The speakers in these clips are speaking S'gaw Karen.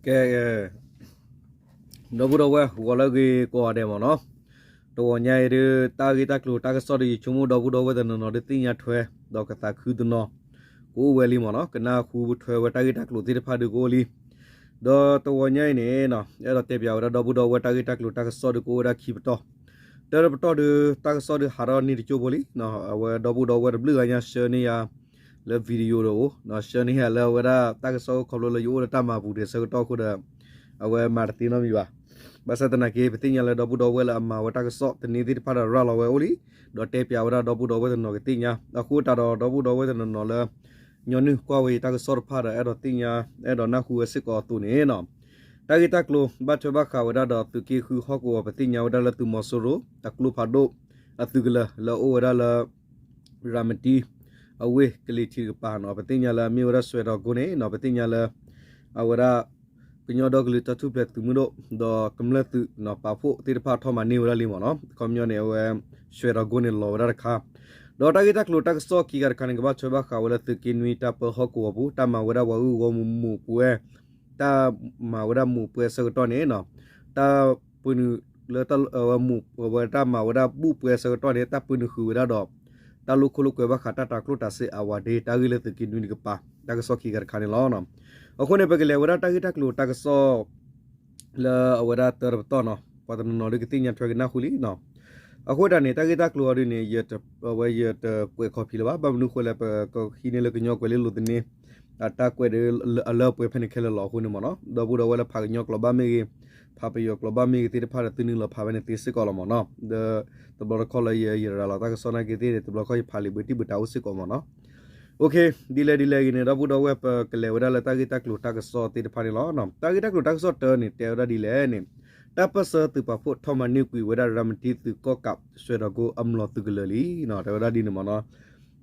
ကဲ ဒီပုၢ်ဒီဝဲၢ် ဂီၤလၢအဂ့ၤကိးဂၤဒဲးမ့ၢ်နီၤ, တဂီၤညါအံၤဒုး တၢ်ဂ့ၢ်တၢ်ကျိၤတၢ်ကစီၣ်ဒီး ယဆိကမိၣ်ဒီပုၢ်ဒီဝဲၢ်တနီၤနီၤဒုးသ့ၣ်ညါထွဲ ဒီးကသးခုတနီၤ ကအိၣ်ဝဲလံမ့ၢ်နီၤ, ကနၢ်ဟူထွဲဝဲတၢ်ဂ့ၢ်တၢ်ကျိၤသ့ၣ်တဖၣ်ဒုးကအိၣ်လံ. ဒီးတဂီၤညါအံၤန့ၣ် အဲၣ်ဒိးတဲပၠးဝဲဒၣ်ဒီပုၢ်ဒီဝဲၢ်တၢ်ဂ့ၢ်တၢ်ကျိၤတၢ်ကစီၣ်ဒုးကအိၣ်ဝဲဒၣ်ခံပတီၢ်, တၢ်ပတီၢ်ဒုး တၢ်ကစီၣ်ဒုးဟးထီၣ်န့ၢ်တကၠိဖိလံ, အဝဲဒီပုၢ်ဒီဝဲၢ်တဘျုးဂၤညါ ဆှၢန့ၢ်ယၤ လၢ video ဒီးအိၣ် ဆှၢန့ၢ်ယၤလၢအဝဲဒၣ်တၢ်ကစီၣ်အိၣ် ခီဖျိလၢယအိၣ်လၢတၢ်မၤပူၤဒဲးဆၢကတီၢ်အဃိဒီး အဝဲမၤတသ့နီတမံၤဘၣ်. ဘၣ်ဆၣ်သနာ်က့ ပသ့ၣ်ညါလၢဒီပုၢ်ဒီဝဲၢ်လၢအမၤဝဲတၢ်ကစီၣ်တန့ၢ်သ့ၣ်တဖၣ်ဒီးရၤလီၤဝဲအိၣ်လံ, ဒီးတဲပၠးဝဲဒၣ်ဒီပုၢ်ဒီဝဲၢ်တနီၤကသ့ၣ်ညါ, အဃိသတးဒီးဒီပုၢ်ဒီဝဲၢ်တနီၤနီၤလၢ ညီနုၢ်ကွၢ်ဝဲယတၢ်ကစီၣ်တဖၣ်ဒီးအဲၣ်ဒိးသ့ၣ်ညါ အဲၣ်ဒိးနၢ်ဟူဝဲစ့ၢ်ကီးအသိးန့ၣ် တၢ်ဂ့ၢ်တၢ်ကျိၤဘၣ်ထွဲဘၣ်ဃးဝဲဒၣ်ဒီးသုးက့ဃုဟီၣ်ကဝီၤ ပသ့ၣ်ညါဝဲဒၣ်လၢသုးမီၤစိရိၤ အကျိဖးဒိၣ် အသုးကလၢၤလၢအအိၣ်ဝဲဒၣ်လၢ ရၤမတံ အဝ့ၢ်ကလံၤထံးတကပၤနီၤ, ပသ့ၣ်ညါလၢအမ့ၢ်ဝဲဒၣ်စွဲၤဒီးကိန့ၣ်နီၤ, ပသ့ၣ်ညါလၢ အဝဲဒၣ် ကညီဒီကလုာ်တၢ်ထူၣ်ဖျဲးသုးမုၢ်ဒိၣ် ဒီးကမျၢၢ်သုးနီၤ ပာ်ဖှိၣ်သ့ၣ်တဖၣ်ထီၣ်မၤန့ၢ်ဝဲဒၣ်လံမ့ၢ်နီၤ, ခီပညီန့ၣ် အဝဲ စွဲၤဒီးကိန့ၣ်လီၤဝဲဒၣ်တခါ, ဒီးတၢ်ဂ့ၢ်တၢ်ကျိၤတၢ်ကစီၣ်ခံခါတခါန့ၣ် ကဘၣ်ထွဲဘၣ်ဃးဝဲလၢသုးက့နွံတၢ်ပၢဟီၣ်ကဝီၤပူၤ တၢ်မၤဝဲဒၣ်ပှၤဂုၢ်ဂီၢ်မူးမူးပှဲၤ တၢ်မၤဝဲဒၣ်မူးပှဲၤဆၢကတီၢ်န့ၣ်နီၤ, တၢ်ပှ့ၤနုာ်လၢ အဝဲတၢ်မၤဝဲဒၣ်ဘူၣ်ပှဲၤဆၢကတီၢ်န့ၣ် တၢ်ပှ့ၤနုာ်ဃုာ်ဝဲဒၣ်ဒီး တၢ်လိာ်ခိၣ်လိာ်ကွဲဘၣ်ဃးတၢ်တၤကျိၣ်တၤစ့အဝၤဒ့ တၢ်ဂ့ၢ်လၢသုးက့နွံတကပၤ တၢ်ကစီၣ်ခံခါတခါန့ၣ်လီၤ. အဃိန့ၣ် ပကလဲၤဝဲဒၣ်တၢ်ဂ့ၢ်တၢ်ကျိၤတၢ်ကစီၣ် လၢအဝဲဒၣ်တၢတပတီၢ်နီၤ, ပှၤတနီၤနီၤဒုးကသ့ၣ်ညါထွဲကနၢ်ဟူလံနီၤ. အဃိတၢ်န့ၣ် တၢ်ဂ့ၢ်တၢ်ကျိၤအီၤဒုးန့ၣ် အဝဲယတကွဲးခီၣ်ဖံးလၢၤဘၣ်, ဘၣ်မနုၤဃိလဲၣ် ပကဟံးန့ၢ်လၢကညီကွဲၤလ့လိၤသန့ အတၢ်ကွဲးဒုးအလၢအပှဲၤဖဲန့ၣ်ခဲလၢာ်လီၤ. အဃိန့ၣ်မ့ၢ်နီၤ ဒီပုၢ်ဒီဝဲၢ်လၢဖးကညီကျိာ်ဘၣ်မ့ၢ်ဂ့ၤ, ဖးပယီၤကျိာ်ဘၣ်မ့ၢ်ဂ့ၤသ့ၣ်တဖၣ်ဒီး သုနုာ်လီၤဖးဝဲန့ၣ်သ့စ့ၢ်ကီးလီၤမ့ၢ်နီၤ. ဒီးတဘျီတခီၣ်လၢယရၤလီၤတၢ်ကစီၣ်နာ်က့သ့ၣ်န့ၣ် တဘျီတခီၣ်ယဖးလံာ်ဘှံးတံၢ်ဘှံးတၢ်အိၣ်စ့ၢ်ကီးမ့ၢ်နီၤ. ဒ်လဲၣ်ဒ်လဲၣ်ဂ့ၤန့ၣ် ဒီပုၢ်ဒီဝဲၢ် ပကလဲၤဝဲဒၣ်လၢတၢ်ဂ့ၢ်တၢ်ကျိၤတၢ်ကစီၣ်သ့ၣ်တဖၣ်န့ၣ်လီၤ. တၢ်ဂ့ၢ်တၢ်ကျိၤတၢ်ကစီၣ်တၢန့ၣ် တဲဝဲဒၣ်ဒ်လဲၣ်န့ၣ် တၢ်ပၢၢ်ဆၢသုးပာ်ဖှိၣ်ထီၣ်မၤန့ၢ်ကွံာ်ဝဲဒၣ်ရၤမတံသုးကီၣ်ကးစွဲၤဒီးကိအမျိာ်သုးကလၢၤလံ, တဲဝဲဒၣ်ဒ်န့ၣ်မ့ၢ်နီၤ.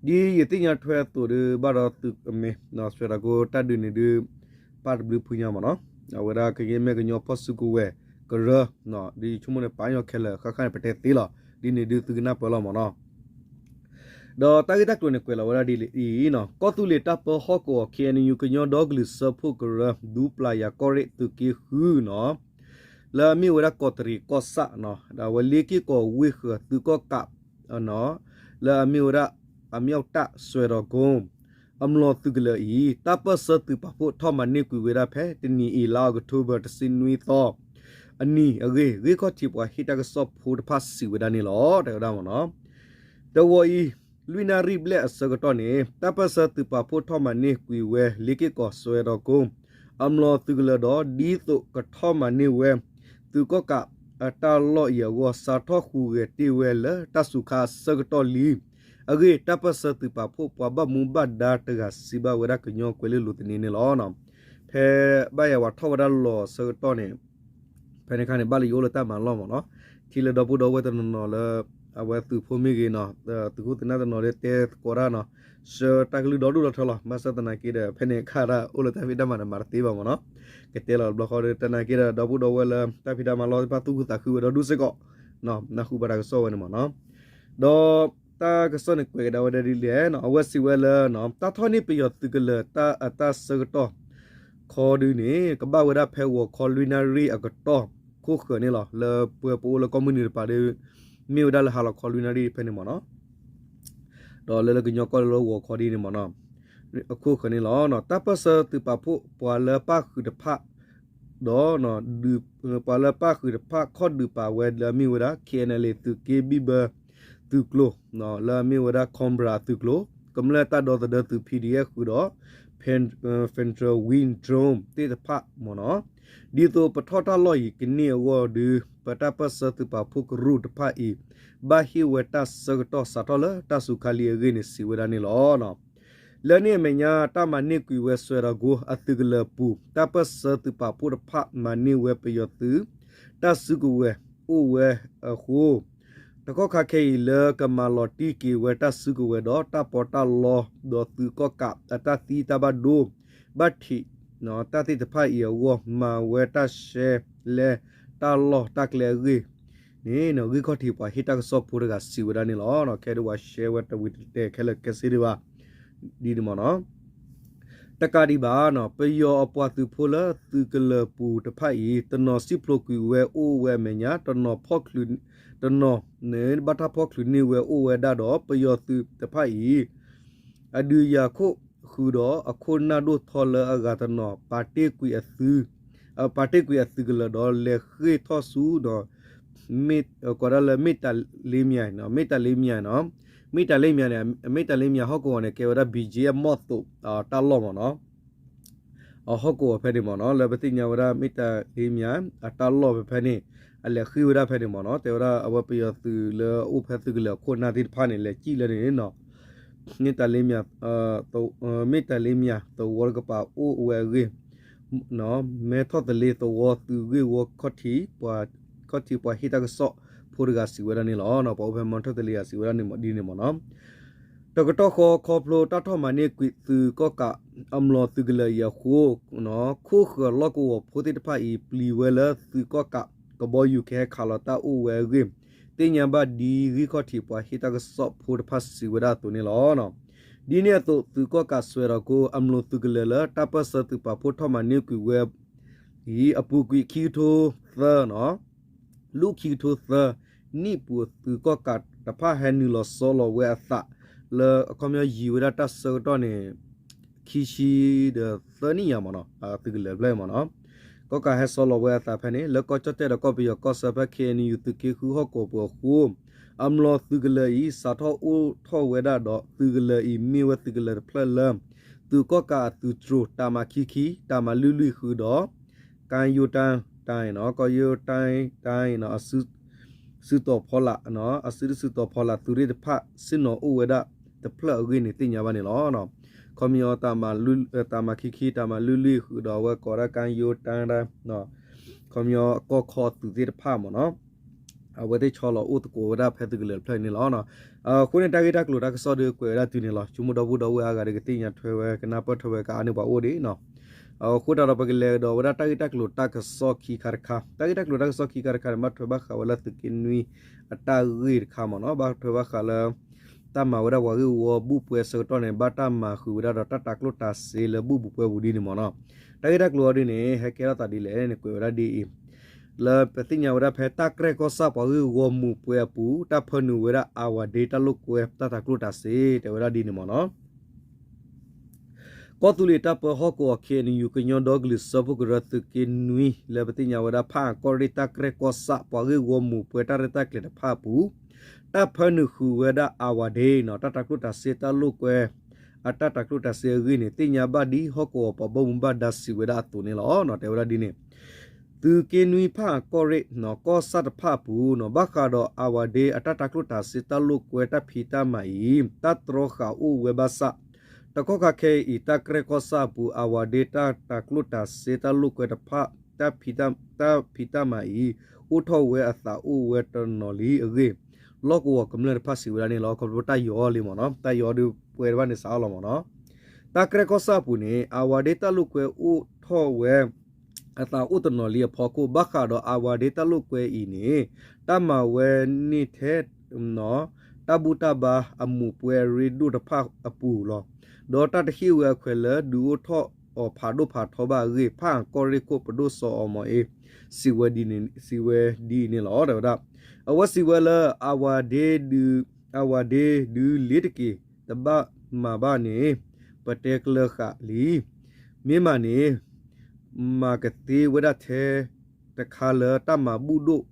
ဒ်ယသ့ၣ်ညါထွဲအသိးဒုး ဘၣ်ဒီးသုးအမ့ၢ် စွဲၤဒီးကိတၢ်ဒုးန့ၣ်ဒုး ပၢ်တဘျုးဖုညါမ့ၢ်နီၤ, အဝဲဒၣ်ကယဲၢ်မ့ၢ်ကညီဖီၣ်စုကဝဲၤကရၢ ဒ်ယဆိကမိၣ်န့ၣ် ပာ်ညီခဲလၢာ်ဃၣ်ဃၣ်န့ၣ် ပတဲသ့လီၤ. ဒ်န့ၣ်ဒုးသုကနၢ်ပၢၢ်လီၤမ့ၢ်နီၤ. ဒီးတၢ်ဂ့ၢ်တၢ်ကျိၤန့ၣ်ကွဲးလီၤဝဲဒၣ်ဒ်အံၤနီၤ, ကီၢ်သူလ့ၤတၢ်ပၢဟီၣ်ကဝီၤ ခ့ၣ်အဲၣ်ယူၣ် ကညီဒီကလုာ်စၢဖှိၣ်ကရၢ ဒူပျၢ်ယၤကီၢ်ရ့ၣ်သုးက့ဃုနီၤ, လၢအမ့ၢ်ဝဲဒၣ်ကီးတရံးကီၢ်ဆၣ်နီၤ, ဒီးအဝဲလ့က့ၢ်ကီးဝ့ၢ်ဃၢၤသုးကီၣ်ကး လၢအမ့ၢ်ဝဲဒၣ် အမ့ၢ်အီၣ်တၢ်စွဲၤဒီးကိ အမျိာ်သုးကလၢၤအံၤ တၢ်ပၢၢ်ဆၢသုးပာ်ဖှိၣ်ထီၣ်မၤန့ၢ်ကွံာ်ဝဲဒၣ်ဖဲတနံၤအံၤ လါအီးကထိဘၢၣ် တဆံနွံသီအနံၤအဂ့ၢ် ဂ့ၢ်ခီၣ်ထံးပှၤဟ့ၣ်တၢ်ကစီၣ်ဖိတဖၣ်စံးဝဲဒၣ်န့ၣ်လီၤ. တဲဝဲဒၣ်မ့ၢ်နီၤ. တဝီအံၤ လွံၢ်နၣ်ရံၣ်ဘျဲၣ်အဆၢကတီၢ်န့ၣ် တၢ်ပၢၢ်ဆၢသုးပာ်ဖှိၣ်ထီၣ်မၤန့ၢ်ကွံာ်ဝဲ လ့က့ၢ်ကီးစွဲၤဒီးကိ အမျိာ်သုးကလၢၤဒီး ဒ်သိးကထီၣ်မၤန့ၢ်ဝဲ သုးကီၣ်ကးအတၢ်လီၢ်အံၤအဂီၢ် စးထီၣ်ဟူးဂဲၤတ့ၢ်ဝဲလၢတၢ်စူၤခါအဆၢကတီၢ်လံအဂ့ၢ် တၢ်ပၢၢ်ဆၢသုးပာ်ဖှိၣ်ပှၤဘၣ်မူဘၣ်ဒါတဂၤစံးဘၣ်ဝဲဒၣ်ကညီကွဲၤလ့လိၤသန့န့ၣ်လီၤ. ဖဲဘၣ်ယၤဝဲထီၣ်ဝဲဒၣ်လီၤအဆၢကတီၢ်န့ၣ် ဖဲန့ၣ်အခါန့ၣ် ဘၣ်လၢယအိၣ်လၢတၢ်မၤလီၢ်မ့ၢ်နီၤ, ထံၣ်လၢဒီပုၢ်ဒီဝဲၢ်တနီၤနီၤလၢ အဝဲသုးဖိမ့ၢ်ဂ့ၤနီၤ, သုးခိၣ်သုးနၢ်တနီၤဒုးတဲသကိးတၢ်နီၤ, ဆှၢတၢ်ကလုၢ်ဒီဒူၣ်ဒီထၢလီၤ. ဘၣ်ဆၣ်သနာ်က့ဒီး ဖဲန့ၣ်အခါဒၣ်အိၣ်လၢတၢ်ဖံးတၢ်မၤဒီးမၤတသ့ဘၣ်မ့ၢ်နီၤ, ကတဲလီၤတဘျီဃီဒီး သနာ်က့ဒီး ဒီပုၢ်ဒီဝဲၢ်လၢတၢ်ဖံးတၢ်မၤလီၢ်သ့ၣ်တဖၣ်သူၣ်ခုသးခုဝဲဒီဒူၣ်စ့ၢ်ကီး နၢ်ဟူဘၣ်တၢ်ကစီၣ်ဝဲန့ၣ်မ့ၢ်နီၤ. ဒီးတၢ်ကစီၣ်န့ၣ်ကွဲးကဒါဝဲဒၣ်ဒ်လဲၣ်, အဝဲစံးဝဲလၢ တၢ်ထီၣ်န့ၢ်ပယီၤသုးကလၢၤတၢ်အတၢ်ဆၢကတီၢ်ခီဒုန့ၣ် ကဘၣ်ဝဲဒၣ်ဖဲဂီၤခီလွံၢ်နၣ်ရံၣ်အကတီၢ်ခိၣ်ဃၢၤန့ၣ်လီၤ. လၢပှၤပအိၣ်လၢကီၢ်မုၢ်နုာ်တပၤဒီး မ့ၢ်ဝဲဒၣ်လၢဟါလီၤခီလွံၢ်နၣ်ရံၣ်ဖဲန့ၣ်မ့ၢ်နီၤ, ဒီးလၢလၢကညီကီၢ်လၢဂီၤခီဒ်န့ၣ်မ့ၢ်နီၤ, အခိၣ်ဃၢၤန့ၣ်လီၤ. တၢ်ပၢၢ်ဆၢသုးပာ်ဖှိၣ်ပှၤလၢပၣ်ဃုာ်တဖၣ် ဒီး ပှၤလၢပၣ်ဃုာ်တဖၣ်ခီၣ်ဒုးပာ်ဝဲလၢအမ့ၢ်ဝဲဒၣ် ခ့ၣ်အဲၣ်အဲၣ်လ့ၣ် သုးက့ဘံၣ်ဘၢသုးကျိၤ လၢအမ့ၢ်ဝဲဒၣ် Cobra သုးကျိၤ, ကမျၢၢ်တၢ်ဒီသဒၢသုး P D F ဃုာ်ဒီး Federal Wing Drone သ့ၣ်တဖၣ်မ့ၢ်နီၤ. ဒ်သိးပထီၣ်တၢ်လီၢ်အံၤကန့ၢ်အဂီၢ်ဒီး ပတၢ်ပၢၢ်ဆၢသုးပာ်ဖှိၣ်ကရူၢ်တဖၣ်အံၤ ဘၣ်ဟ့ၣ်ဝဲတၢ်ဆၢကတီၢ်စးထီၣ်လၢတၢ်စူၤခါလံအဂ့ၢ်န့ၣ် စံးဝဲဒၣ်န့ၣ်လီၤ. လၢန့ၣ်အမဲာ်ညါ တၢ်မၤန့ၢ်ကွံာ်ဝဲစွဲဒီးကိအသုးကလၢၤအပူၤ တၢ်ပၢၢ်ဆၢသုးပာ်ဖှိၣ်တဖၣ်မၤန့ၢ်ဝဲပယီၤသုး တၢ်စုကဝဲၤအိၣ်ဝဲအဃိ တကီၢ်ခါခဲအံၤလၢကမၤလီၤတံၢ်က့ၤဝဲတၢ်စုကဝဲၤဒီးတၢ်ပီးတၢ်လီ ဒီးသုးကီၣ်ကးအတၢ်သံတၢ်ဘၣ်ဒိ ဘၣ်ထံး တၢ်သ့ၣ်တဖၣ်အံၤအဂီၢ် မၤဝဲတၢ်ရှဲလဲတၢ်လီၢ်တၢ်ကျဲအဂ့ၢ်န့ၣ် ဂံၢ်ခီၣ်ထံးပှၤဟ့ၣ်တၢ်ကစီၣ်ဖိတဂၤစံးဝဲဒၣ်န့ၣ်လီၤ. ခဲဒုးပှၤရှဲဝဲတဝံၤတတဲာ်ခဲလၢာ်ခဲဆ့ဒံးဘၣ် ဒ်န့ၣ်မ့ၢ်နီၤ. တကးဒံးဘၣ် ပယီၤအပှၤသုးဖိလၢသုးကလၢၤပူၤတဖၣ်အံၤ တနီၤစံၣ်ဖျိးကွံာ်ဝဲအိၣ်ဝဲအမဲာ်ညါ, တနီၤဖီၣ်ချုး, တနီၤန့ၣ် ဘၣ်တၢ်ဖီၣ်ချုးန့ၢ်ဝဲအိၣ်ဝဲဒၣ်ဒီး ပယီၤသုးတဖၣ်အံၤ အဒုးယၤခိၣ်ဃုာ်ဒီးအခိၣ်နၢ်ဒိၣ်ထီလၢအဂၤတနီၤ ပာ်တ့ၢ်ကွံာ်အသုး, ပာ်တ့ၢ်ကွံာ်အသုးကလၢၤဒီးလဲၤဃ့ၢ်ထီၣ်ဆူဒီး ကိးဒၣ်လၢမ့ၢ်တၢ်လ့မၠး, မ့ၢ်တၢ်လ့မၠးနီၤ, မ့ၢ်တၢ်လ့မၠးန့ၣ်, မ့ၢ်တၢ်လ့မၠးဟီၣ်ကဝီၤန့ၣ် ကဲဝဲဒၣ် ဘံၣ်ကၠ့အမီၢ်သိး တၢ်လီၢ်မ့ၢ်နီၤ. အဟီၣ်ကဝီၤဖဲန့ၣ်မ့ၢ်နီၤ လၢပသ့ၣ်ညါဝဲဒၣ် မ့ၢ်တၢ်လ့မၠးအတၢ်လီၢ်ဖဲဖဲန့ၣ် အလဲၤဃ့ၢ်ဝဲဒၣ်ဖဲန့ၣ်မ့ၢ်နီၤ. တဲဝဲဒၣ်အဝဲပယီၤသုးလၢအအိၣ်ဖဲသုးကလၢၤအခိၣ်နၢ်သ့ၣ်တဖၣ်န့ၣ် လဲၤစံၣ်လၢန့ၣ်နီၤ မ့ၢ်တၢ်လ့မၠး, မ့ၢ်တၢ်လ့မၠးသဝီတကပၤအိၣ်ဝဲအဂ့ၢ်, မဲထီၣ်သလ့သဝီသုးဂ့ၢ်ဝီခီၣ်ထံး, ခီၣ်ထံးပှၤဟ့ၣ်တၢ်ကစီၣ်ဖိတဂၤစံးဝဲဒၣ်န့ၣ်လီၤ. ပှၤအိၣ်ဖဲမဲထီၣ်သလ့ဂၤစံးဝဲဒၣ်န့ၣ်ဒ်န့ၣ်မ့ၢ်နီၤ. တကတီၢ်ဃီခီဖျိတၢ်ထီၣ်မၤန့ၢ်ကွံာ်သုးကီၣ်ကး အမျိာ်သုးကလၢၤအံၤအဃိ, ခိၣ်ဃၢၤလီၢ်ကဝီၤဖိသ့ၣ်တဖၣ်အံၤ ပျံၤဝဲလၢသုးကီၣ်ကး ကဘီယူၤကဟဲခးလီၤတၢ်အိၣ်ဝဲအဂ့ၢ် သ့ၣ်ညါဘၣ်ဒ်ဂံၢ်ခီၣ်ထံးပှၤဟ့ၣ်တၢ်ကစီၣ်ဖိတဖၣ်စံးဝဲဒၣ်အသိးန့ၣ်လီၤ. ဒ်န့ၣ်အသိး သုးကီၣ်ကးစွဲၤထီၣ်ကိ အမျိာ်သုးကလၢၤလၢတၢ်ပၢၢ်ဆၢသုးပာ်ဖှိၣ်ထီၣ်မၤန့ၢ်ကွံာ်ဝဲ အံၤ အပူၤကွံာ်ခံကထိသၢနီၤ, လၢခံကထိသၢနံၣ်ပူၤ သုးကီၣ်ကးတဖၣ်ဟဲနုာ်လီၤဆီလီၤဝဲအသး လၢအခီပညီယံၤဝဲဒၣ်တၢ်ဆၢကတီၢ်န့ၣ် ခံဆံဒီးသၢနံၣ်ယါမ့ၢ်နီၤ, သုးကလၢၤဖျၢၣ်မ့ၢ်နီၤ. ကီၣ်ကးဟဲဆီလီၤဝဲအသးဖဲန့ၣ် လၢကီၢ်ကၠီၣ်တဲၣ်ဒီးကီၢ်ပယီၤကီၢ်ဆၢဖဲ ခ့ၣ်အဲၣ်ယူၣ် သုးက့ဃုဟီၣ်ကဝီၤပူၤအဃိ အမျိာ်သုးကလၢၤအံၤ စးထီၣ်အိၣ်ထီၣ်ဝဲဒၣ်ဒီး သုးကလၢၤအံၤမ့ၢ်ဝဲသုးကလၢၤတဖျၢၣ်လၢ သုးကီၣ်ကးအသုးတြိၤ တၢ်မၤခံခံ တၢ်မၤလွံၢ်လွံၢ်ဃုာ်ဒီး ကၣ်ယိၣ်တၣ် တၢ်အံၤနီၤ ကၠီယိၣ်တၢ် တၢ်အံၤနီၤ အစုတီၤဖီလာ် အစုတစုတီၤဖီလာ်သုးရ့ၣ်တဖၣ် ဆ့ၣ်နီၤအိၣ်ဝဲဒၣ်တဖျၢၣ်အဂ့ၢ်န့ၣ် သ့ၣ်ညါဘၣ်န့ၣ်လီၤ. ခီပညီ တၢ်မၤခံခံ တၢ်မၤလွံၢ်လွံၢ်ဃုာ်ဒီး အဝဲကိးဒၣ်ကၣ်ယိၣ်တၢ် ခီပညီကီၢ်ခီသုးသ့ၣ်တဖၣ်မ့ၢ်နီၤ အဝဲသ့ၣ်ဆီလီၤအိၣ်သကိးဝဲဒၣ်ဖဲသုးကလၢၤတဖျၢၣ်န့ၣ်လီၤ. အဃိန့ၣ် တၢ်ဂ့ၢ်တၢ်ကျိၤတၢ်ကစီၣ်ဒီးကွဲးဝဲဒၣ်တုၤန့ၣ်လီၤ. ဆိကမိၣ်ဒီပုၢ်ဒီဝဲၢ်အါဂၤဒီးကသ့ၣ်ညါထွဲဝဲ ကနၢ်ပၢၢ်ထွဲဝဲ ကအါန့ၢ်ပှၤအိၣ်ဒံးနီၤ. အဃိသတးဒီး ပကလဲၤကဒီးဝဲဒၣ်တၢ်ဂ့ၢ်တၢ်ကျိၤတၢ်ကစီၣ်ခံခါတခါ, တၢ်ဂ့ၢ်တၢ်ကျိၤတၢ်ကစီၣ်ခံခါတခါန့ၣ် ဘၣ်ထွဲဘၣ်ဃးဝဲလၢသုးက့နွံအတၢ်ဂ့ၢ်တခါမ့ၢ်နီၤ, ဘၣ်ထွဲဘၣ်ဃးလၢ တၢ်မၤဝဲဒၣ်ပှၤဂ့ၢ်ဝီဘူၣ်ပှဲၤဆၢကတီၢ်န့ၣ် ဘၣ်တၢ်မၤဃုာ်ဝဲဒၣ်ဒီးတၢ်တၤကျိၣ်တၤစ့လၢဘူၣ်ပူၤပှဲၤပူၤဒ်န့ၣ်မ့ၢ်နီၤ. တၢ်ဂ့ၢ်တၢ်ကျိၤအီၤဒ်န့ၣ် ဟဲကဲထီၣ်သးဒ်လဲၣ်န့ၣ် ကွဲးဝဲဒၣ်ဒ်အံၤ, လၢပသ့ၣ်ညါဝဲဒၣ်ဖဲတၢ်ကြဲၢ်ကီၢ်ဆၣ်ပှၤဂ့ၢ်ဝီမူးပှဲၤအပူၤ တၢ်ဖၢနုာ်ဝဲဒၣ်အဝၤဒ့တၢ်လိာ်ကွဲတၢ်တၤကျိၣ်တၤစ့ တဲဝဲဒၣ်ဒ်န့ၣ်မ့ၢ်နီၤ. ကီၢ်သူလ့ၤတၢ်ပၢဟီၣ်ကဝီၤ ခ့ၣ်အဲၣ်ယူၣ် ကညီဒီကလုာ်စၢဖှိၣ်ကရၢသုးက့နွံ လၢပသ့ၣ်ညါဝဲဒၣ်ဖးအၣ်ကီၢ်ရ့ၣ်တၢ်ကြဲၢ်ကီၢ်ဆၣ် ပှၤဂ့ၢ်ဝီမူးပှဲၤတၢ်ရဲၣ်တၢ်ကျဲၤတဖၣ်အပူၤ တၢ်ဖၢနုာ်ဃုာ်ဝဲဒၣ်အဝၤဒ့နီၤ တၢ်တၤကျိၣ်တၤစ့တၢ်လိာ်ကွဲ အတၢ်တၤကျိၣ်တၤစ့အဂ့ၢ်န့ၣ် သ့ၣ်ညါဘၣ်ဒ်ဟီၣ်ကဝီၤပှၤဘၣ်မူဘၣ်ဒါစံးဝဲဒၣ်အသိးန့ၣ်လီၤ. တဲဝဲဒၣ်ဒ်န့ၣ် သုးက့နွံဖးအၣ်ကီၢ်ရ့ၣ် ကီၢ်ဆၣ်တဖၣ်အပူၤ ဘၣ်ဃးဒီးအဝၤဒ့အတၢ်တၤကျိၣ်တၤစ့တၢ်လိာ်ကွဲတၢ်ဖံးတၢ်မၤအံၤ တၢ်တြီဃာ်အိၣ်ဝဲဘၣ်ဆၣ် တကီၢ်ခါခဲအံၤ တၢ်ကြဲၢ်ကီၢ်ဆၣ်အပူၤ အဝၤဒ့တၢ်တၤကျိၣ်တၤစ့တၢ်လိာ်ကွဲတဖၣ် တၢ်ဖံးတၢ်မၤအံၤ အိၣ်ထီၣ်ဝဲအသးအိၣ်ဝဲတနီၤလံအဂ့ၢ် လီၢ်ကဝီၤကမျၢၢ်တဖၣ်စံးဝဲဒၣ်န့ၣ်လီၤ. ခီဖျိတၢ်ယီၤလံမ့ၢ်နီၤ တၢ်ယီၤဒုးပှဲၤတဖၣ်န့ၣ်စးအီၣ်လီၤမ့ၢ်နီၤ. တၢ်ကြဲၢ်ကီၢ်ဆၣ်အပူၤန့ၣ် အဝၤဒ့တၢ်လိာ်ကွဲအိၣ်ထီၣ်ဝဲ အသးအိၣ်တနီၤလံအဖီခိၣ် ဘၣ်ဃးဒီးအဝၤဒ့တၢ်လိာ်ကွဲအံၤန့ၣ် တၢ်မၤဝဲန့ၢ်ထဲ တၢ်ဘူၣ်တၢ်ဘါအမူးပှဲၤအရ့ဒိၣ်တဖၣ်အပူၤလီၤ. ဒီးတၢ်တဟ့ၣ်ဝဲအခွဲးလၢဒုးအိၣ်ထီၣ်အီၤဖးဒိၣ်ဖးထီဘၣ်အဂ့ၢ် ဖးအၣ်ကီၢ်ရ့ၣ်ခိၣ်ပဒိၣ်စီၤအီၤမီၤအ့ စံးဝဲဒ်န့ၣ် စံးဝဲဒ်အံၤန့ၣ်လီၤ. တဲဝဲဒၣ် အဝဲစံးဝဲလၢ အဝၤဒ့ဒုး အဝၤဒ့ဒုးလ့ၤတက့ၤ တဘၣ်မၤဘၣ်န့ၣ် ပတဲကလၢာ်ဃာ်လံ. မ့ၢ်မၤန့ၣ် မၤကသ့ဝဲဒၣ်ထဲတခါလၢတၢ်မၤဘူၣ်ဒိၣ်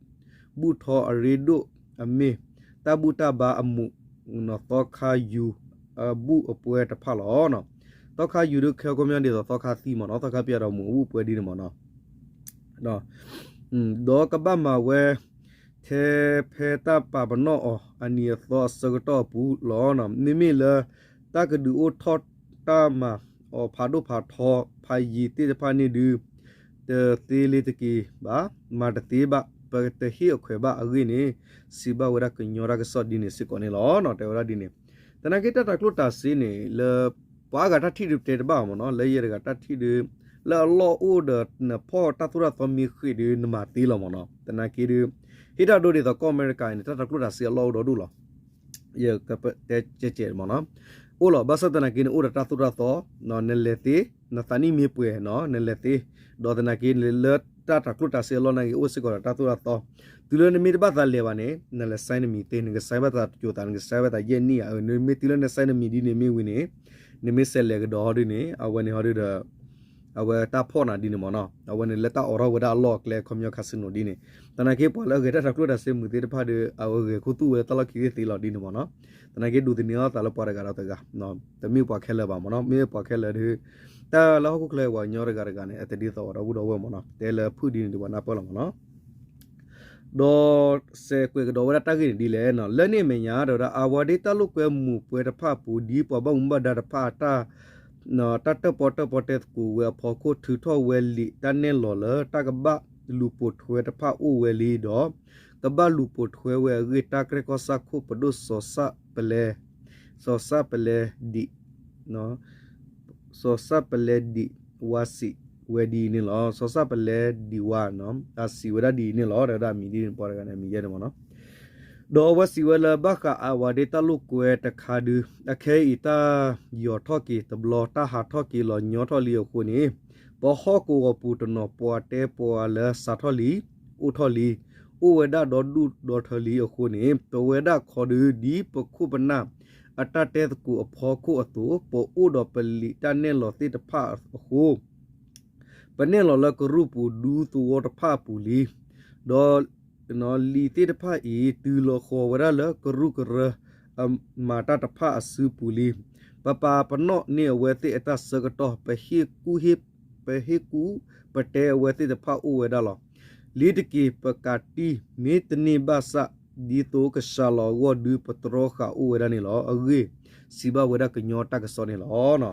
ဘူၣ်ထီအရ့ဒိၣ်အမ့ၢ် တၢ်ဘူၣ်တၢ်ဘါအမူး သီခါယူၤအဘူၣ်အပှဲၤတဖၣ်လီၤ. သီခါယူၤဒုးခဲကိးမံၤဒ်သိးသီခါသံမ့ၢ်နီၤ သီခါပၠးဒီးမူးအဘူၣ်ပှဲၤဒ်န့ၣ်မ့ၢ်နီၤ ဒီးကဘၣ်မၤဝဲ ထဲဖဲတၢ်ပာ်ပနီၣ်အီၤအနံၤအသီအဆၢကတီၢ်အပူၤလီၤ. မ့မ့ၢ်လၢ တၢ်ကဒုးအိၣ်ထီၣ်တၢ်မၤအီၤဖးဒိၣ်ဖးထီဖးယံၤသ့ၣ်တဖၣ်န့ၣ်ဒုး တသ့လ့ၤတက့ၤဘၣ် မၤတသ့ဘၣ် ပတဟ့ၣ်အခွဲးဘၣ်အဂ့ၢ်န့ၣ် စံးဘၣ်ဝဲဒၣ်ကညီတၢ်ကစီၣ်ဒ်န့ၣ်စ့ၢ်ကီးန့ၣ်လီၤ. တဲဝဲဒၣ်ဒ်န့ၣ် သနာ်က့တၢ်တၤကျိၣ်တၤစ့န့ၣ် လၢ ပှၤအါဂၤတၢ်ထံၣ်ဒုးတဲတဘၣ်မ့ၢ်နီၤ လၢယဲတဂၤတၢ်ထံၣ်ဒုး လၢအလီၢ်အိၣ်ဒီးနဖီၣ်တၢ်သိၣ်တၢ်သီမ့ၢ်ဃ့ၢ်ဒုး နမၤသ့လီၤမ့ၢ်နီၤ. သနာ်က့ဒုး ဟ့ၣ်တၢ်ဒိဒ်သိးကီၢ်အမဲရကၤန့ၣ် တၢ်တၤကျိၣ်တၤစ့အလီၢ်အိၣ်ဒီဒူၣ်လီၤ. ယကတဲကဲကဲမ့ၢ်နီၤ အိၣ်လီၤ. ဘၣ်ဆၣ်သနာ်က့န့ၣ် အိၣ်ဒီးတၢ်သိၣ်တၢ်သီ, နလဲၤသ့, နသးနံၣ်မ့ၢ်ပှဲၤနီၤ နလဲၤသ့, ဒီးသနာ်က့လၢတၢ်တၤကျိၣ်တၤစ့အလီၢ်နာ်က့ အိၣ်စ့ၢ်ကီးဒီးတၢ်သိၣ်တၢ်သီ, တုၤလၢနမ့ၢ်တဘၣ်သးလဲၤဘၣ်န့ၣ် နလဲၤ sign နမံၤသ့, နက sign ဘၣ်သးတစိၤသး နက sign ဘၣ်သးယဲၢ်နံၣ်ဧါ, နမ့ၢ်တုၤလၢန sign နမံၤဒ်န့ၣ်မ့ၢ်ဝံၤန့ၣ် နမ့ၢ်ဆဲးလဲၤကဒီးဟီဒ်န့ၣ် အဝဲန့ၣ်ဟီဒ်ဒီး အဝဲတၢ်ဖီၣ်နၤဒ်န့ၣ်မ့ၢ်နီၤ, အဝဲန့ၣ်လၢတၢ်အိးထီၣ်ဝဲဒၣ်အလီၢ်အကျဲ ခီပညီ casino ဒ်န့ၣ်, သနာ်က့ပှၤလၢအဂဲၤတၢ်တၤကျိၣ်တၤစ့မုာ်သ့ၣ်တဖၣ်ဒီး အဝဲဂဲၤခူသူၣ်ဝဲလၢတၢ်လီၢ်ခံသ့ၣ်သ့လီၤဒ်န့ၣ်မ့ၢ်နီၤ, သနာ်က့ဒိးသန့ၤအီၣ်သးလၢပှၤတဂၤဒီးတဂၤ, တမ့ၢ်ပှၤခဲလၢာ်ဘၣ်မ့ၢ်နီၤ, မ့ၢ်ပှၤခဲလၢာ်ဒီး တၢ်လၢဟီၣ်ခိၣ်ချၢပှၤကညီတဂၤတဂၤန့ၣ် အတဒ်သိးဒီပုၢ်ဒီဝဲၢ်မ့ၢ်နီၤ, တဲလၢဖုၣ်ဒ်န့ၣ်ဒီးပှၤနၢ်ပၢၢ်လီၤမ့ၢ်နီၤ. ဒီးစဲးကွဲးကဒီးဝဲဒၣ်တၢ်ဂ့ၢ်န့ၣ်ဒ်လဲၣ်, လၢန့ၣ်အမဲာ်ညါ တဲဝဲဒၣ် အဝၤဒ့တၢ်လိာ်ကွဲမူးပွဲတဖၣ်အပူၤ ဒ်ပှၤဘၣ်မူဘၣ်ဒါတဖၣ်အတၢ် တၢ်တၢၣ်ပီတၢၣ်ပီတဲသကိးဝဲအဖီခိၣ် ထုးထီၣ်ဝဲလံာ်တၢ်နဲၣ်လီၤလၢ တၢ်ကဘၣ်လူၤပိာ်ထွဲတဖၣ်အိၣ်ဝဲလံဒီး ကဘၣ်လူၤပိာ်ထွဲဝဲအဂ့ၢ် တၢ်ကရၢကီၢ်စၢဖှိၣ်ပဒိၣ်စီၤစၣ်ပလဲ စီၤစၣ်ပလဲဒံး စီၤစၣ်ပလဲဒံးဝါစံးဝဲဒ်အံၤန့ၣ်လီၤ. စီၤစၣ်ပလဲဒံးဝါ အစံးဝဲဒၣ်ဒ်အံၤန့ၣ်လီၤ. ဒီးဝဲဒၣ်မံၤဒ်န့ၣ်ပှၤတဂၤန့ၣ် အမံၤယဲၢ်န့ၣ်မ့ၢ်နီၤ, ဒီးအဝဲစံးဝဲလၢ ဘၣ်ဃးအဝၤဒ့တၢ်လိာ်ကွဲတခါဒု အခဲအံၤတၢ်ယီၤထီၣ်က့ၤတဘျီ တၢ်ဟးထီၣ်က့ၤလီၤညီထီၣ်လံအဃိန့ၣ် ပဟီၣ်ကဝီၤပူၤတနီၤ ပှၤတဲပှၤလၢစးထီၣ်လံ အိၣ်ထီၣ်လံ အိၣ်ဝဲဒၣ်ဒီဒူၣ်ဒီထၢလံအဃိန့ၣ် ပဝဲဒၣ်ခီဒု ဒ်ပခိၣ်ပနၢ်အတၢ်တဲသကိးအဖီခိၣ်အသိး ပအိၣ်ဒီးပလံာ်တၢ်နဲၣ်လီၤသ့ၣ်တဖၣ်အဃိ ပနဲၣ်လီၤလၢကရူၢ်ပူၤဒူသဝီတဖၣ်အပူၤလံ, ဒီးလံာ်သ့ၣ်တဖၣ်အံၤ တုၤလီၤဃီၤဝဲဒၣ်လၢကရူၢ်ကရၢ အမၤတၢ်တဖၣ်အစုပူၤလံ. ပပာ်ပနီၣ်န့ၢ်အဝဲသ့ၣ်အတၢ်ဆၢကတီၢ် ပဟ့ၣ်ကူၣ် ပဟ့ၣ်ကူၣ်ပတဲအဝဲသ့ၣ်တဖၣ်အိၣ်ဝဲဒၣ်လီၤ. လ့ၤတက့ၤ ပကးတံၢ် မ့တမ့ၢ်ဘၣ်ဆၣ် ဒ်သိးကစှၤလီၤအဂီၢ်ဒု ပတြီဃာ်အိၣ်ဝဲဒၣ်န့ၣ်လီၤ. အဂ့ၢ်စံးဘၣ်ဝဲဒၣ်ကညီတၢ်ကစီၣ်န့ၣ်လီၤ.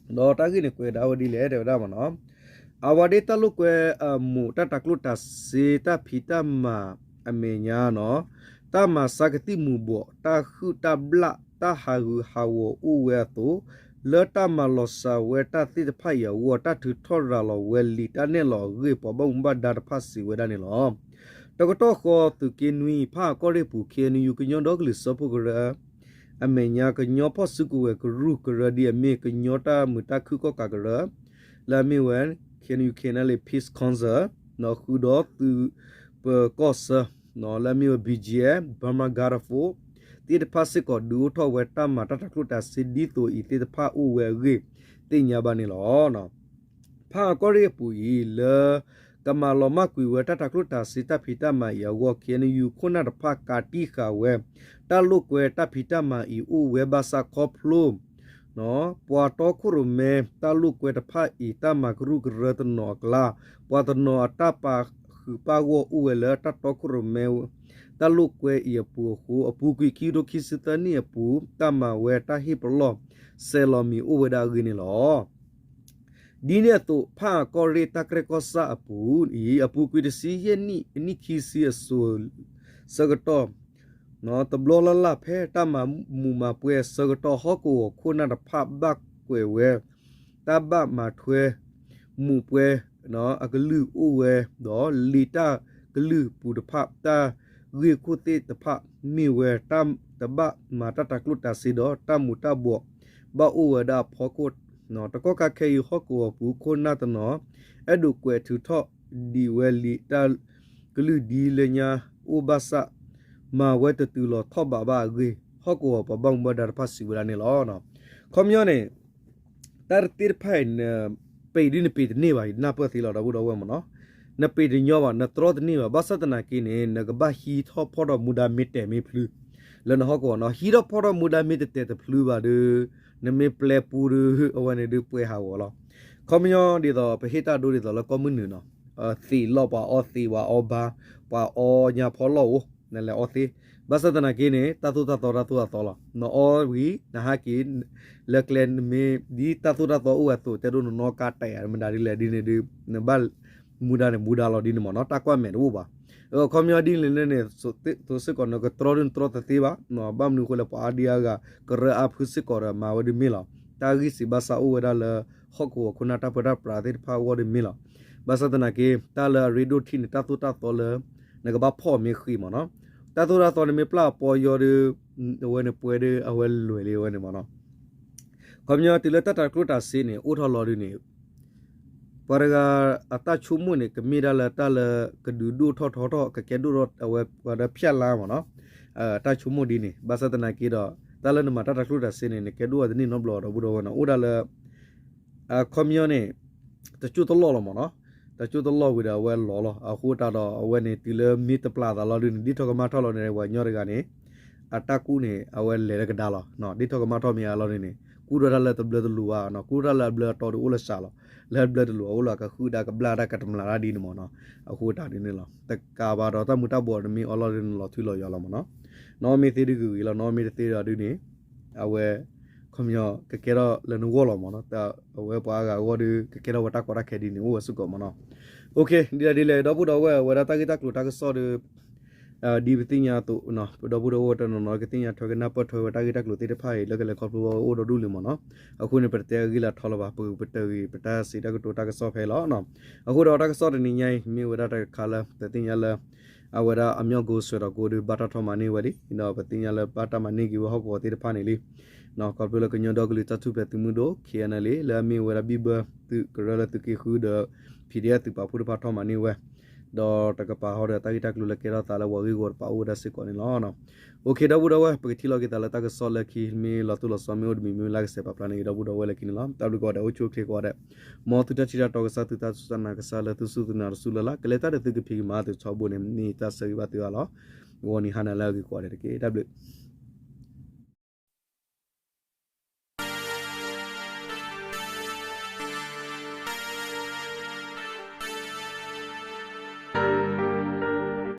ဒီးတၢ်ဂ့ၢ်န့ၣ်ကွဲးဒၣ်ဝဲဒ်လဲၣ် တဲဝဲဒၣ်မ့ၢ်နီၤ, အဝၤဒ့တၢ်လိာ်ကွဲအမူး တၢ်တၤကျိၣ်တၤစ့ တၢ်ဖံးတၢ်မၤအမဲာ်ညါနီၤ, တၢ်မၤဆါကသံၣ်မူၤဘှီး တၢ်ဟုၣ်တၢ်ဘျၣ် တၢ်ဟးဂူာ်ဟးဂီၤအိၣ်ဝဲအသိး, လၢတၢ်မၤလီၤစှၤဝဲတၢ်သ့ၣ်တဖၣ်အံၤအဂီၢ် တၢ်ထုးထီၣ်ရၤလီၤဝဲလံာ်တၢ်နဲၣ်လီၤအဂ့ၢ် ပှၤဘၣ်မူဘၣ်ဒါတဖၣ်စံးဝဲဒၣ်န့ၣ်လီၤ. တကတီၢ်ဃီ သုးက့နွံ ဖၣ်အၣ်ကီၢ်ရ့ၣ်အပူၤ ခ့ၣ်အဲၣ်ယူၣ် ကညီဒီကလုာ်စၢဖှိၣ်ကရၢ အမဲာ်ညါ ကညီဖီၣ်စုကဝဲၤကရူၢ်ကရၢ ဒ်အမ့ၢ် ကညီတၢ်မုာ်တၢ်ခုၣ်ကီၣ်ကးကရၢ လၢအမ့ၢ်ဝဲ ခ့ၣ်အဲၣ်ယူၣ် Karen Peace Council ဃုာ်ဒီးသုးပၢၤကီၢ်ဆၢ လၢအမ့ၢ်ဝဲ ဘံၣ်ကၠံၣ်အဲၣ် Burma Garda Force သ့ၣ်တဖၣ်စ့ၢ်ကီး ဒုးအိၣ်ထီၣ်ဝဲတၢ်မၤတၢ်တၤကျိၣ်တၤစ့ ဒ်သိးအံၤသ့ၣ်တဖၣ်အိၣ်ဝဲအဂ့ၢ် သ့ၣ်ညါဘၣ်န့ၣ်လီၤ. ဖၣ်အၣ်ကီၢ်ရ့ၣ်အပူၤအံၤ လၢကမၤလီၤမၢ်ကွံာ်ဝဲတၢ်တၤကျိၣ်တၤစ့တၢ်ဖံးတၢ်မၤအံၤအဂီၢ် ခ့ၣ်အဲၣ်ယူၣ် ခိၣ်နၢ်တဖၣ်ကးတံၢ်ဃာ်ဝဲ တၢ်လိာ်ကွဲတၢ်ဖံးတၢ်မၤအံၤအိၣ်ဝဲဘၣ်ဆၣ်ခီဖျိ ပှၤတီခိၣ်ရိၣ်မဲတၢ်လိာ်ကွဲတဖၣ်အံၤ တၢ်မၤကရူၢ်ကရၢတနီၤအကျါ ပှၤတနီၤအတၢ်ပာ်ဃုာ်ပာ်ဂီၢ်အိၣ်ဝဲလၢတၢ်တီခိၣ်ရိၣ်မဲ တၢ်လိာ်ကွဲအံၤအပူၤအဃိ အပူၤကွံာ်ခံကထိခံဆံသၢနံၣ်အပူၤ တၢ်မၤဝဲတၢ်ဟ့ၣ်ပလီၢ်ဆဲးလီၤမံၤအိၣ်ဝဲဒၣ်အဂ့ၢ်န့ၣ်လီၤ. ဒ်န့ၣ်အသိး ဖၣ်အၣ်ကီၢ်ရ့ၣ်တၢ်ကရၢကီၢ်စၢအပူၤအံၤ အပူၤကွံာ်တဆံယဲၢ်နံၣ် အနံၣ်ခံဆံအစိၤဆၢကတီၢ် တဘျီလၢ်လၢ်ဖဲတၢ်မၤမူးမၤပွဲအဆၢကတီၢ် ဟီၣ်ကဝီၤခိၣ်နၢ်တဖၣ်ဘၣ်ကွဲးဝဲ တၢ်ဘၣ်မၤထွဲမူးပွဲအကလုၢ်အိၣ်ဝဲဒီး လံာ်တၢ်ကလုၢ်ပူၤတဖၣ် တၢ်ဂ့ၢ်ခိၣ်သ့ၣ်တဖၣ်မ့ၢ်ဝဲ တၢ်တဘၣ်မၤတၢ်တၤကျိၣ်တၤစ့ဒီး တၢ်မူးတၢ်ဘှီးဘၣ်အိၣ်ဝဲဒၣ်အဖီခိၣ် တကီၢ်ခါခဲအံၤ ဟီၣ်ကဝီၤပူၤခိၣ်နၢ်တနီၤ အဲၣ်ဒိးကွဲးထုးထီၣ်ဒံးဝဲလံာ်တၢ်ကလုၢ်ဒ်လၢညါအိၣ်ဘၣ်ဆၣ် မၤဝဲတတုၤလီၤထီၣ်ဘးဘၣ်အဂ့ၢ် ဟီၣ်ကဝီၤပှၤဘၣ်မူဘၣ်ဒါတဖၣ်စံးဝဲဒၣ်န့ၣ်လီၤ. ခီပညီန့ၣ် တၢ်သ့ၣ်တဖၣ်အံၤ နပ့ၤဒ်နပ့ၤတန့ၢ်ဘၣ် နၢ်ပၢၢ်သ့လီၤ ဒီပုၢ်ဒီဝဲၢ်မ့ၢ်နီၤ, နပ့ၤတညီဘၣ် နတြီတန့ၢ်ဘၣ် ဘၣ်ဆၣ်သနာ်က့န့ၣ် နကဘၣ်ဟံးထီၣ်ဖီၣ်ထီၣ်မူဒါမ့ၢ်တဲာ်မ့ၢ်ဖျု လၢနဟီၣ်ကဝီၤနီၤ, ဟံးထီၣ်ဖီၣ်ထီၣ်မူဒါမ့ၢ်တတဲာ်တဖျုဘၣ်ဒီး နမ့ၢ်ပျဲပူဒီး အဝဲန့ၣ်ဒုးပှဲၤဟးဂီၤလီၤ. ခီပညီဒ်သိး ပဟ့ၣ်တၢ်ဒိဒ်သိးလၢကီၢ်မုၢ်နုာ်နီၤ, သံးလီၤပှၤအီသံးပှၤအီဘါ, ပှၤအီညါဖီလီၢ်ဧိၤ, နလဲၤအီသ့, ဘၣ်ဆၣ်သနာ်က့န့ၣ် တၢ်သိၣ်တၢ်သီတၢ်သိၣ်တၢ်သီလီၤ. နအီဝံၤ နဟးက့ၤ လၢကျဲနမ့ၢ်ဒ်တၢ်သိၣ်တၢ်သီအိၣ်ဝဲအသိး တဲဒိနနီၢ်ကါတဲာ်ဧါ မတၤဒ်လဲၣ်ဒ်န့ၣ်ဒုး နဘၣ်မူဒါန့ၣ်မူဒါလီၤဒ်န့ၣ်မ့ၢ်နီၤ, တၢ်ကွၢ်မဲာ်တအိၣ်ဘၣ်. ခီပညီဒ်လဲၣ်န့ၣ် သိးစ့ၢ်ကီးနကတြီဒုးနတြီတသ့ဘၣ်, ဘၣ်မနုၤအဃိလဲၣ် ပှၤအါဒံအါဂၤ ကရၢအါဖုစ့ၢ်ကီးဒီးမၤဝဲဒုးမ့ၢ်လီၤ. တၢ်ဂ့ၢ်စံးဘၣ်စးအိၣ်ဝဲဒၣ်လၢ ဟီၣ်ကဝီၤခိၣ်နၢ်တၢ်ပၢတၢ်ပြးသ့ၣ်တဖၣ်အဂီၢ်ဒုးမ့ၢ်လီၤ. ဘၣ်ဆၣ်သနာ်က့ တၢ်လၢအရ့ဒိၣ်ထံးန့ၣ် တၢ်သိၣ်တၢ်သီလၢ နကဘၣ်ဖီၣ်မ့ၢ်ဃံးမ့ၢ်နီၤ, တၢ်သိၣ်တၢ်သီန့ၣ်မ့ၢ်ပျၢ်အပီယီဒီး အဝဲန့ၣ်ပှဲၤဒီးအဝဲလွဲၢ်လံအဝဲန့ၣ်မ့ၢ်နီၤ. ခီပညီတုၤလၢတၢ်တၤကျိၣ်တၤစ့န့ၣ် အိၣ်ထီၣ်လီၤဒုန့ၣ် ပှၤတဂၤအတၢ်ဆိကမိၣ်န့ၣ် ကမ့ၢ်ဒၣ်လၢတၢ်လၢကဒုးဒိၣ်ထီၣ်ထီထီၣ် ကကဲဒိၣ်ထီၣ်အဝဲပှၤဒီးဖျဲၣ်လါမ့ၢ်နီၤ. တၢ်ဆိကမိၣ်ဒ်န့ၣ် ဘၣ်ဆၣ်သနာ်က့ဒီး တၢ်လၢနမၤတၢ်တၤကျိၣ်တၤစ့န့ၣ် နကဲဒိၣ်အီၤတန့ၢ်နီတဘျီဒီပုၢ်ဒီဝဲၢ်နီၤ အိၣ်ဒၣ်လၢ အခီပညီန့ၣ် တကၠိၣ်တလီၢ်လီၤမ့ၢ်နီၤ. တကၠိၣ်တလီၢ်ဝံၤဒီးအဝဲလီၤလီၤ. အဃိတၢ်ဒီးအဝဲန့ၣ်တုၤလၢမ့ၢ်တပျၢ်သးလီၤဒုန့ၣ် ဒ်ထီၣ်ကမၣ်ထီၣ်လီၤန့ၣ် ပှၤကညီတဂၤန့ၣ် အတၢ်ကူၣ်န့ၣ် အဝဲလဲၤလၢကဒါလီၤ. ဒ်ထီၣ်ကမၣ်ထီၣ်မ့ၢ်အလီၤဒုန့ၣ် ကူၣ်ထီၣ်တၢ်လၢတဘျၢတလိၤဘၣ်နီၤ. ကူၣ်ထီၣ်တၢ်လၢအဘျၢအတီဒီးအိၣ်လၢစှၤလီၤ. လၢအဘျၢတလိၤအအိၣ်လၢအကဃုဒၣ်ကဘျၣ်ဒၣ်ကတမျးတၢ်ဒ်န့ၣ်မ့ၢ်နီၤ. အဃိတၢ်ဒ်န့ၣ်လီၤ. တကးဘၣ်ဒီးတၢ်မူၤတၢ်ဘှီးတမ့ၢ်အီလီၤဒုန့ၣ်လီၤထူလီၤယိာ်လီၤမ့ၢ်နီၤ. နီၢ်မ့ၢ်သ့ဒုဂ့ၤဂ့ၤလီၤ နီၢ်မ့ၢ်တသ့ဒီးဒုန့ၣ် အဝဲ ခီပညီ ကကဲထီၣ်လၢနဂီၢ်လီၤမ့ၢ်နီၤ. အဝဲပှၤအါဂၤအဂီၢ်ဒီး ကကဲထီၣ်ဝဲတၢ်ကီတၢ်ခဲဒ်န့ၣ် အိၣ်ဝဲစ့ၢ်ကီးမ့ၢ်နီၤ. ဒ်လဲၣ်ဒ်လဲၣ် ဒီပုၢ်ဒီဝဲၢ် အဝဲဒၣ်တၢ်ဂ့ၢ်တၢ်ကျိၤတၢ်ကစီၣ်ဒီး ဒ်ပသ့ၣ်ညါအသိး ပဒီပုၢ်ဒီဝဲၢ်တနီၤနီၤ ကသ့ၣ်ညါထွဲကနၢ်ပၢၢ်ထွဲဝဲတၢ်ဂ့ၢ်တၢ်ကျိၤသ့ၣ်တဖၣ်အံၤ လၢကလဲၤခီဖျိဝဲအိၣ်ဒီဒူၣ်လံမ့ၢ်နီၤ. အဃိန့ၣ် ပတတဲအဂ့ၢ်လၢထီလၢၤဘၣ် ပကပတုာ်ဂ့ၤ ပတၢ်စံးတၢ်ကတိၤတၢ်ကစီၣ်ဖဲအံၤလီၤ. အဃိဒီးတၢ်ကစီၣ်တနံၤညါအံၤ မ့ၢ်ဝဲဒၣ်တၢ်တခါလၢ ပသ့ၣ်ညါလၢ အဝဲဒၣ်အမၠီၣ်ကိၣ်စွဲးဒီးကိးဒီး ဘၣ်တၢ်ထီၣ်မၤန့ၢ်ဝဲလံ ဒီးပသ့ၣ်ညါလၢဘၣ်တၢ်မၤန့ၢ်က့ၤဝဲဟီၣ်ကဝီၤသ့ၣ်တဖၣ်န့ၣ်လံ. ခီဖျိလၢကညီဒီကလုာ်တၢ်ထူၣ်ဖျဲးသုးမုၢ်ဒိၣ် ခ့ၣ်အဲၣ်အၣ်လ်အ့ လၢအမ့ၢ်ဝဲဒၣ်ဘံၣ်ဘၢသုးကရၢလၢသုးက့ဃုဒီး ဖံးဒ့ၣ်သုးပာ်ဖှိၣ်တဖၣ်ထီၣ်မၤန့ၢ်ဝဲ ဒီးတကပၤဃီဒီးတၢ်ဂ့ၢ်တၢ်ကျိၤလၢကဲထီၣ်သးလၢပှၤဂ့ၢ်ဂီၤတပၤအိၣ်ဝဲဒၣ်စ့ၢ်ကီးန့ၣ်လီၤ. အိၣ်ခ့ ဒီပုၢ်ဒီဝဲၢ် ပကထံၣ်လိာ်က့ၤသးလၢတၢ်ကစီၣ်လၢခံ မ့ၢ်လီၤတိၢ်လီၤဆီမ့ၢ်အိၣ်တမံၤမ့ၢ်လၢကဆဲးပာ်ဖျါန့ၣ် ဒီပုၢ်ဒီဝဲၢ်လၢခံန့ၣ်လီၤ. တၢ်ဘျုးကိးဂၤဒဲး အိၣ်ဆူၣ်အိၣ်ချ့ကိးဂၤဒဲး မ်သုတၢ်ထံၣ်တၢ်တီကစၢ် သုတၢ်စူၢ်တၢ်နာ်ကစၢ်လၢသုစူၢ်သုနာ်တစူၢ်လၢ်လၢ် ကလဲၤတၢ်ဒီးသုကဖံးကမၤသုထီဘိန့ၣ် မ့ၢ်တၢ်ဆၢဂ့ၤဘၣ်သုအါလီၤ. ဂီၤနံၤဟါနၤလၢအဂ့ၤကိးဂၤဒဲးတက့ၢ်. တၢ်ဘျုး